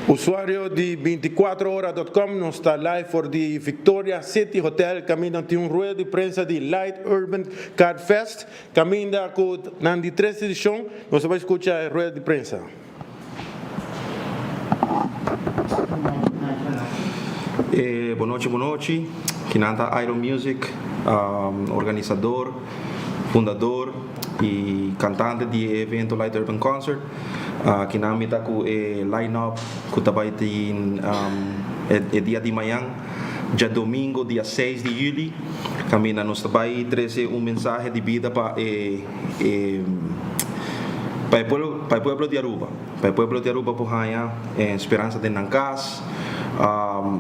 Usuario di binticuatro ora dot com nos ta live for di Victoria City Hotel caminda tin un rueda di prensa di Light Urban Car Fest caminda cu nan di tres edicion nos ta bay scucha e rueda di prensa. E bonochi bonochi, kinan ta Iron Music, organisador, fundador y cantante di e evento Light Urban Concert. Kinan mi ta cu e line up cu ta bay tin e dia di mañan, djadomingo dia seis di juli, caminda nos ta bay trece un mensahe di bida pa e pa e pueblo pa e pueblo di Aruba, pa e pueblo di Aruba por haña speransa den nan cas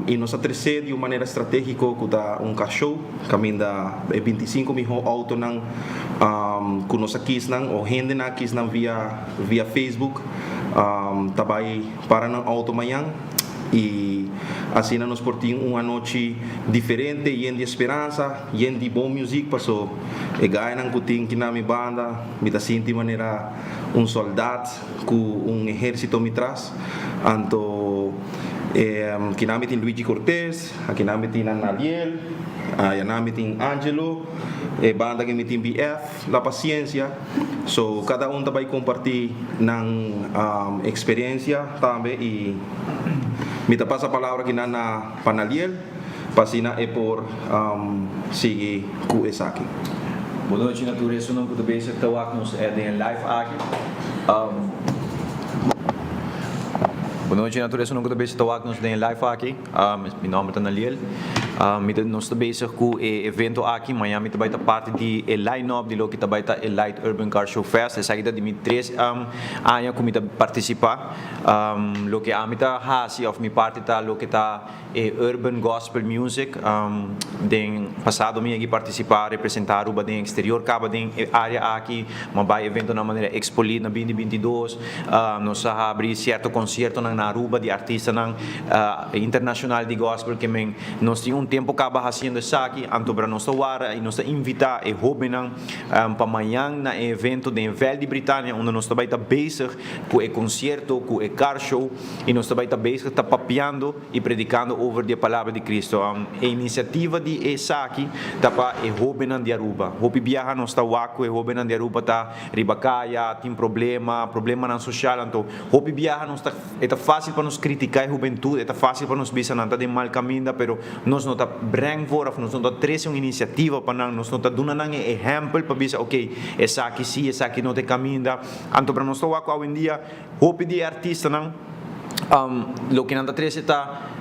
y nos a trece di un manera strategico cu ta un car show caminda e bintisinco miho autonan cu nos a kiss nan o hendenan a kiss nan via via Facebook ta bay para nan auto mañan y asina nos por tin un anochi diferente yen di speransa yen di bon music paso e gainan cu tin ki na mi banda mi ta sinti manera un soldat cu un ehercito mi tras anto kinan mi tin Luigi Cortez akinan mi tin Naliel ayanan mi tin Angelo e banda ki mi tin BF La Paciencia so cada un ta bay comparti nan experiencia tambe y mi ta pasa palabra kinan na pa Naliel pa asina e por sigui ku esaki. Bon nochi na tur esunnan ku ta bezig ta wak nos den e live aki. Bon nochi na tur esunnan ku ta bezig ta wak nos den e live aki. Mi nomber ta Naliel. Mi ta nos ta bezig ku e evento aki. Mañan mi ta bai ta parti di e line up di loke ta bai ta e Light Urban Car Show Fest. Esaki ta di mi tres aña ku mi ta partisipá. Loke ami ta hasi òf mi parti ta loke ta. E Urban Gospel Music den pasado mi a yegi participa representa Aruba den exterior caba den e area aki ma bay eventonan manera Expolit na binti binti dos nos a habri cierto conciertonan na Aruba di artistanan internacional di gospel ke men nos tin un tempo caba haciendo esaki anto bra nos ta wara y nos ta invita e hobennan pa mañan na e evento den Veld di Britania unda nos ta bay ta bezig cu e concierto cu e car show y nos ta bay ta bezig ta papiando y predicando over di e palabra di Cristo. E iniciativa di esaki ta pa e hobennan di Aruba. Hopi biaha nos ta wak cu e hobennan di Aruba ta riba caya, tin problema, problemanan social. Anto hopi biaha nos ta, e ta facil pa nos critica e hubentud, e ta facil pa nos bisa nan ta den mal caminda, pero nos no ta breng voor of nos no ta trece un iniciativa pa nan, nos no ta duna nan e ehempel pa bisa ok, esaki si, esaki no ta e caminda. Anto pero nos ta wak cu awendia Hopi di e artistanan loke nan ta trese ta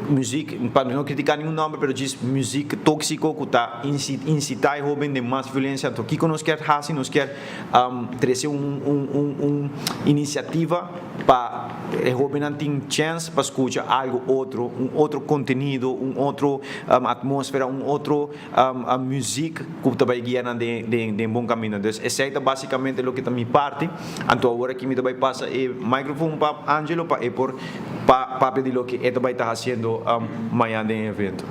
muziek, pa no critica ningun nomber, pero djis muziek toxico cu ta incita e hoben den mas violencia. Anto kico nos kier haci? Nos kier trece un iniciativa pa e hobennan tin chance pa scucha algo otro, un otro contenido, un otro atmosfera, un otro muziek ku ta bai guia nan den bon kaminda. Dus esei ta basikamente loke ta mi parti. Anto awor aki mi ta bai pasa e microfoon pa Angelo pa e por papia di loke e ta bai ta hasiendo mañan den e evento.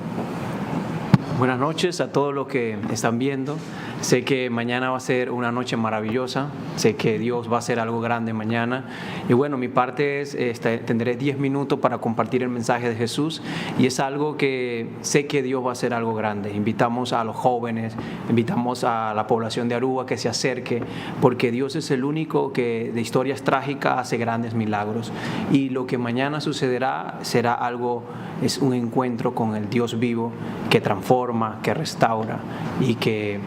Buenas noches a todos los que están viendo. Sé que mañana va a ser una noche maravillosa. Sé que Dios va a hacer algo grande mañana. Y bueno, mi parte es, este, tendré 10 minutos para compartir el mensaje de Jesús y es algo que sé que Dios va a hacer algo grande. Invitamos a los jóvenes, invitamos a la población de Aruba que se acerque, porque Dios es el único que de historias trágicas hace grandes milagros. Y lo que mañana sucederá será algo, es un encuentro con el Dios vivo que transforma, que restaura y que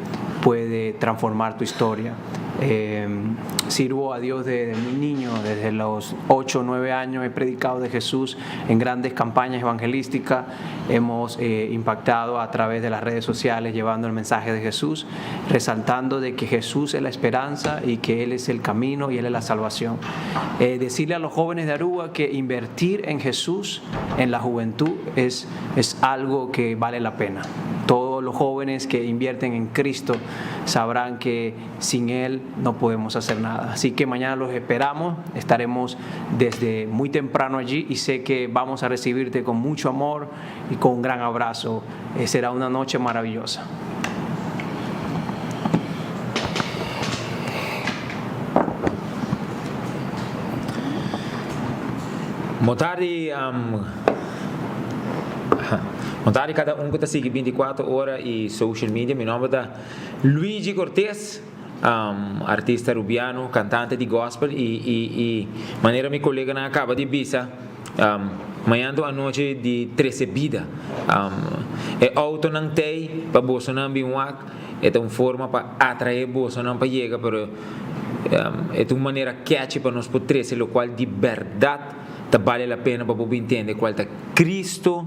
puede transformar tu historia. Eh, sirvo a Dios desde muy niño, desde los 8 o 9 años he predicado de Jesús en grandes campañas evangelísticas, hemos eh, impactado a través de las redes sociales llevando el mensaje de Jesús, resaltando de que Jesús es la esperanza y que Él es el camino y Él es la salvación. Eh, decirle a los jóvenes de Aruba que invertir en Jesús, en la juventud, es, es algo que vale la pena. Todos los jóvenes que invierten en Cristo sabrán que sin Él no podemos hacer nada. Así que mañana los esperamos, estaremos desde muy temprano allí y sé que vamos a recibirte con mucho amor y con un gran abrazo. Eh, será una noche maravillosa. Bon tardi, bon tardi kada un ku ta sigui 24 ora i social media. Mi nomber ta Luigi Cortez, artista rubiano, kantante di gospel i manera mi koleganan a kaba di bisa, mañana ta un anochi di trese bida. E outonan t'ei pa bosonan bin wak, e ta un forma pa atraé bosonan pa yega, pero e ta un manera catchy pa nos por trese lokual di bèrdat ta bale la pena pa bo bin tende kual ta Cristo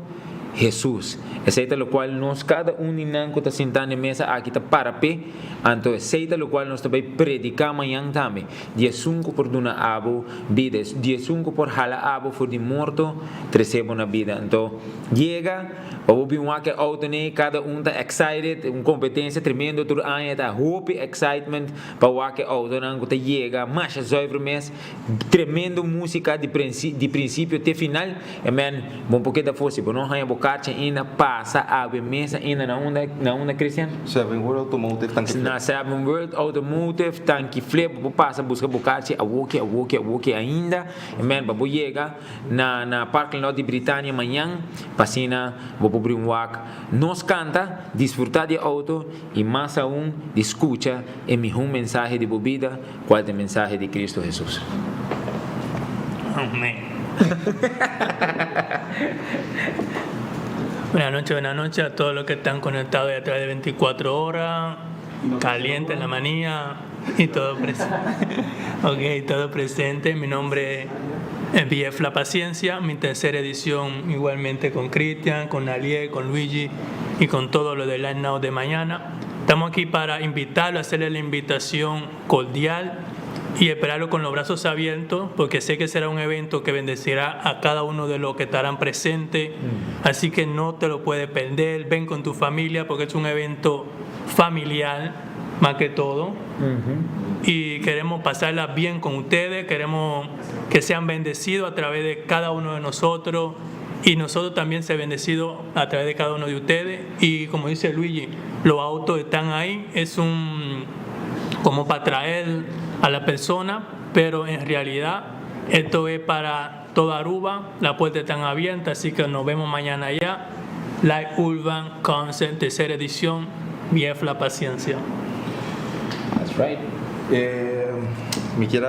Hesus. Esei ta lokual nos kada un di nan ku ta sintá na e mesa aki ta para p'e, anto esei ta lokual nos ta bai prediká mañan tambe, di esun ku por duna abo bida, di esun ku por hala abo for di morto trese bo na bida. Anto yega pa bo bin wak e outo nei, kada un ta excited, un kompetensia tremendo tur aña ta hopi excitement pa wak e outonan ku ta yega masha zuiver mes. Tremendo musica di di principio te final. Amen. Bon por keda for si bo no haña bo karchi ainda pasa awe mes ainda na unda na unda Christian? Seven World Automotive Tanki Flip. Na Seven World Automotive Tanki Flip bo por pasa buska bo karchi awoki awoki awoki ainda. Amen pa bo yega na na parking lot di Britania mañan pa asina bo por bri un wak nos kanta disfruta di e auto y mas aun di skucha e mihó mensahe di bo bida. Cual ta e mensahe di Cristo Jesus? Amén. Buenas noches, buenas noches a todos los que están conectados a través de 24 horas, caliente la manía y todo presente. Ok, todo presente. Mi nombre es BF La Paciencia, mi tercera edición igualmente con Cristian, con Aliel, con Luigi y con todo lo de Live Now de mañana. Estamos aquí para invitarlo, hacerle la invitación cordial y esperarlo con los brazos abiertos, porque sé que será un evento que bendecirá a cada uno de los que estarán presentes. Así que no te lo puedes perder. Ven con tu familia, porque es un evento familiar más que todo. Y queremos pasarla bien con ustedes, queremos que sean bendecidos a través de cada uno de nosotros y nosotros también ser bendecidos a través de cada uno de ustedes. Y como dice Luigi, los autos están ahí, es un como para traer a la persona, pero en realidad esto es para toda Aruba, las puertas están abiertas, así que nos vemos mañana allá. Live Urban Concert, tercera edición, BF La Paciencia. That's right. Mi kier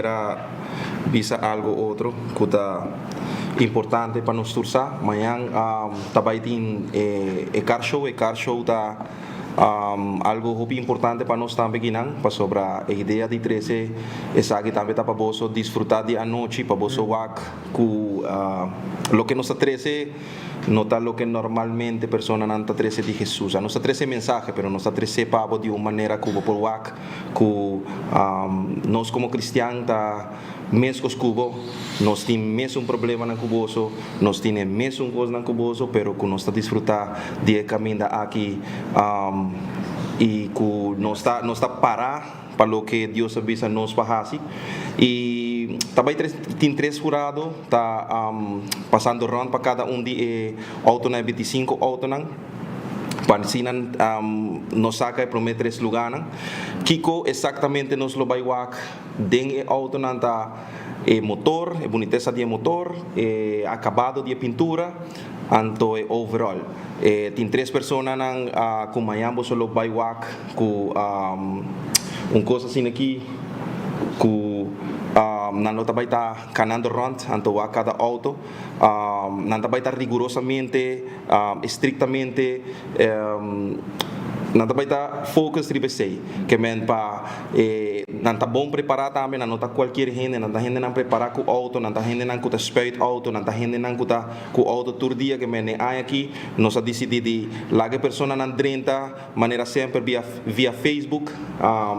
a bisa algo otro ku ta importante pa nos tur sa. Mañan ta bai tin e car show. E car show ta algo hopi importante pa nos tambe kinan, pasobra e idea di trese esaki tambe ta pa boso disfruta di anochi, pa boso wak ku loke nos ta trese no ta loke normalmente personanan ta trese di Jesus. Nos ta trese mensahe, pero nos ta trese pa bo di un manera ku bo por wak ku nos komo kristian ta meskos ku bo, nos tin mesun problemanan ku boso, nos tin e mesun kosnan ku boso, pero ku nos ta disfrutá di e kaminda aki i ku nos ta nos ta pará pa loke Dios a bisa nos pa hasi. I ta bai tres tin tres hurado ta pasando rònt pa kada un di e outonan, e 25 outonan, pa asina nos saka e promé tres lugánan. Kiko eksaktamente nos lo bai wak den e outonan ta e motor, e bunitesa di e motor, e akabado di e pintura, anto e overall. E tin tres personanan ku mañan boso lo bai wak ku un kos asina aki ku nan lo ta bai ta kanando rònt anto wak kada outo. Nan ta bai ta rigurosamente, estriktamente, nan ta bai ta focus riba esei. Ke men pa e nan ta bon prepará tambe, nan no ta kualkier hende, nan ta hendenan prepará ku outo, nan ta hendenan ku ta spuit outo, nan ta hendenan ku ta ku outo tur dia. Ke men e aña aki nos a disidí di laga e personanan drenta manera semper via via Facebook,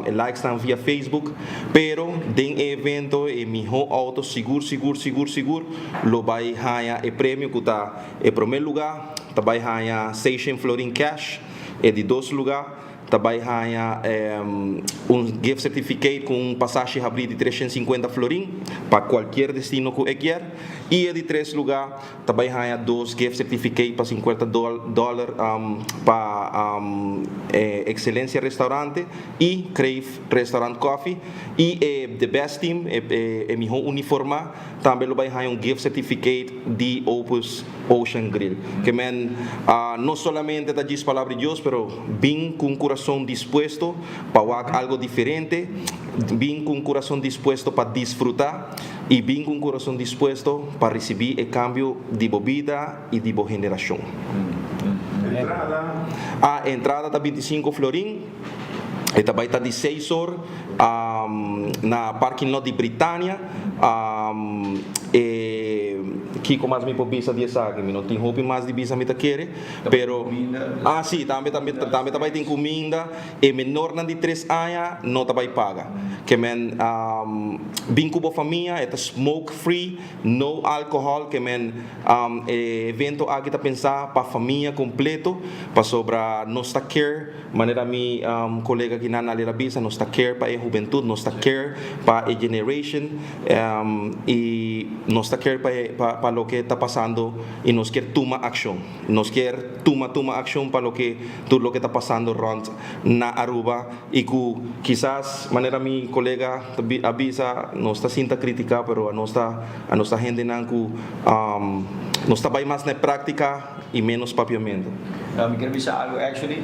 e likes nan via Facebook, pero den e evento e mihó outo sigur sigur sigur sigur lo bai haña e premio ku ta e promé lugá ta bai haña seishen florin cash, e di dos lugá ta bai haña un gift certificate ku un pasashi habrí di 350 florin pa kualkier destino ku e kier. Y e di tres lugar ta bay haya dos gift certificate pa 50 dollar pa Excelencia Restaurante y Crave Restaurant Coffee. Y e the best team, e miho uniforma, tambe lo bay haya un gift certificate di Opus Ocean Grill. Kemen no solamente ta djis palabra di Dios, pero bin cu un curason dispuesto pa wak algo diferente, bin cu un curason dispuesto pa disfruta y bin cu un curason dispuesto pa ricibi e cambio di bo bida y di bo generacion. Entrada? A entrada ta 25 florin, e ta bay ta di 6 or na parking lot di Britannia. E kico mas mi por bisa di esaki? Mi no tin hopi mas di bisa, mi ta kere, pero ah si, tambe tambe tambe ta bay tin cuminda. E menornan di 3 aña no ta bay paga. Kemen bin cu bo famia, e ta smoke free, no alcohol, kemen e evento aki ta pensa pa famia completo, pasobra nos ta care, manera mi colega akinan a lera bisa, nos ta care pa e hubentud, nos ta care pa e generation y nos ta care pa pa loke ta pasando y nos kier tuma accion. Nos kier tuma tuma accion pa loke tur loke ta pasando rond na Aruba y cu kisas manera mi colega a bisa nos ta sinta critica, pero anos ta anos ta hendenan cu nos ta bay mas na e practica y menos papiamento. Mi kier bisa algo, actually.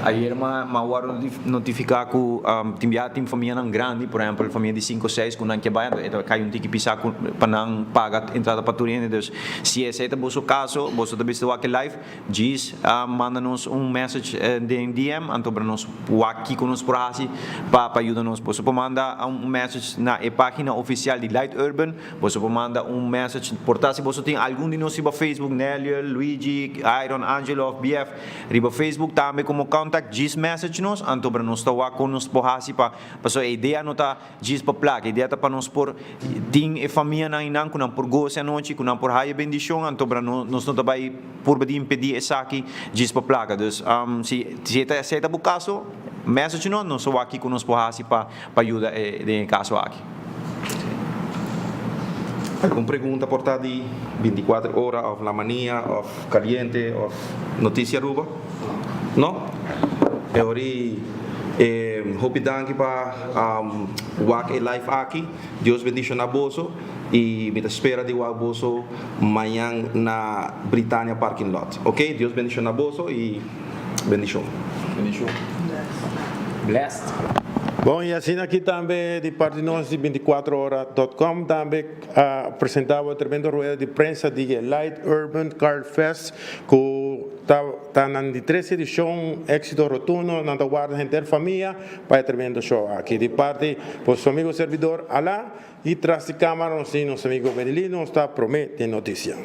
Ayer m'a m'a wòrdu notifiká ku tin bia tin famianan grandi, por ehèmpel famia di sinku o seis ku nan ke bai, anto e ta kai un tiki pisá ku pa nan paga entrada pa tur hende. Dus si esei ta boso kaso, boso ta bisa wak e live, djis manda nos un message den DM, anto pa nos wak kiko nos por hasi pa pa yuda nos. Boso por manda un message na e página ofisial di Light Urban. Boso por manda un message, por ta si boso tin algun di nos riba Facebook, Neliel, Luigi, Iron, Angelo of BF, riba Facebook tambe como contact, djis message nos, anto pra nos ta wak con nos por haci pa, pasobra e idea no ta djis pa placa, e idea ta pa nos por tin e famianan einan cu nan por goza anochi, cu nan por haya bendicion, anto pra nos no ta bay purba di impedi esaki djis pa placa. Dus, si si e ta esey ta bo caso, message nos, nos ta wak kico nos por haci pa pa yuda e den e caso aki. Algun pregunta por ta di 24 Ora of La Mania of Caliente of Noticia Aruba? No? E ori e hopi danki pa wak e live aki. Dios bendiciona boso y mi ta spera di wak boso mañan na Britannia parking lot. Ok, Dios bendiciona boso y bendicion. Bendicion. Blessed. Bon, y asina aki tambe di parti nos di 24ora.com tambe a presenta bo tremendo rueda di prensa di e Light Urban Car Fest cu ta ta nan di tres edicion, exito rotundo, nan ta warda henter famia pa e tremendo show aki. Di parti boso amigo servidor Ala y tras di camara nos tin nos amigo Benelino, nos ta prome den noticia.